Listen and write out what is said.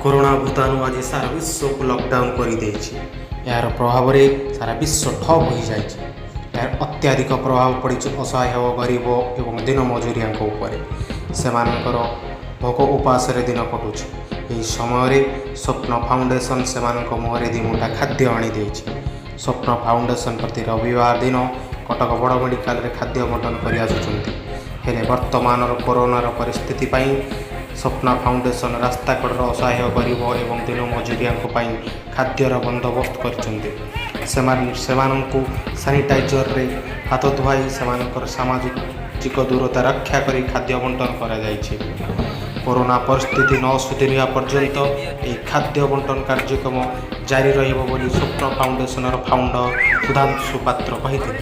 Corona ଭୂତାଣୁ ଆଜି ସାରା ବିଶ୍ୱକୁ ଲକଡାଉନ୍ କରିଦେଇଛି। ଏହାର ପ୍ରଭାବରେ ସାରା ବିଶ୍ୱ ଠପ୍ ହୋଇଯାଇଛି। ଏହାର ଅତ୍ୟଧିକ ପ୍ରଭାବ ପଡ଼ିଛି ଅସହାୟ, ଗରିବ ଏବଂ ଦିନ ମଜୁରିଆଙ୍କ ଉପରେ। ସେମାନଙ୍କର ଭୋକ ଉପାସରେ ଦିନ କଟୁଛି। ଏହି ସମୟରେ ସ୍ୱପ୍ନ ଫାଉଣ୍ଡେସନ୍ ସେମାନଙ୍କ ମୁହଁରେ 2 ମୁଠା ଖାଦ୍ୟ ଆଣିଦେଇଛି। ସ୍ୱପ୍ନ ଫାଉଣ୍ଡେସନ୍ ପ୍ରତି ରବିବାର ଦିନ କଟକ ବଡ଼ ମେଡ଼ିକାଲରେ ଖାଦ୍ୟ ବଣ୍ଟନ କରି ଆସୁଛନ୍ତି। ହେଲେ ବର୍ତ୍ତମାନର କରୋନାର ପରିସ୍ଥିତି ପାଇଁ ସ୍ୱପ୍ନ ଫାଉଣ୍ଡେସନ୍ ରାସ୍ତାକଡ଼ର ଅସହାୟ, ଗରିବ ଏବଂ ଦିନ ମଜୁରିଆଙ୍କ ପାଇଁ ଖାଦ୍ୟର ବନ୍ଦୋବସ୍ତ କରିଛନ୍ତି। ସେମାନେ ସେମାନଙ୍କୁ ସାନିଟାଇଜରରେ ହାତ ଧୁଆଇ, ସେମାନଙ୍କର ସାମାଜିକ ଦୂରତା ରକ୍ଷା କରି ଖାଦ୍ୟ ବଣ୍ଟନ କରାଯାଇଛି। କରୋନା ପରିସ୍ଥିତି ନ ସୁଧୁରିବା ପର୍ଯ୍ୟନ୍ତ ଏହି ଖାଦ୍ୟ ବଣ୍ଟନ କାର୍ଯ୍ୟକ୍ରମ ଜାରି ରହିବ ବୋଲି ସ୍ୱପ୍ନ ଫାଉଣ୍ଡେସନର ଫାଉଣ୍ଡର ସୁଧାଂଶୁ ପାତ୍ର କହିଥିଲେ।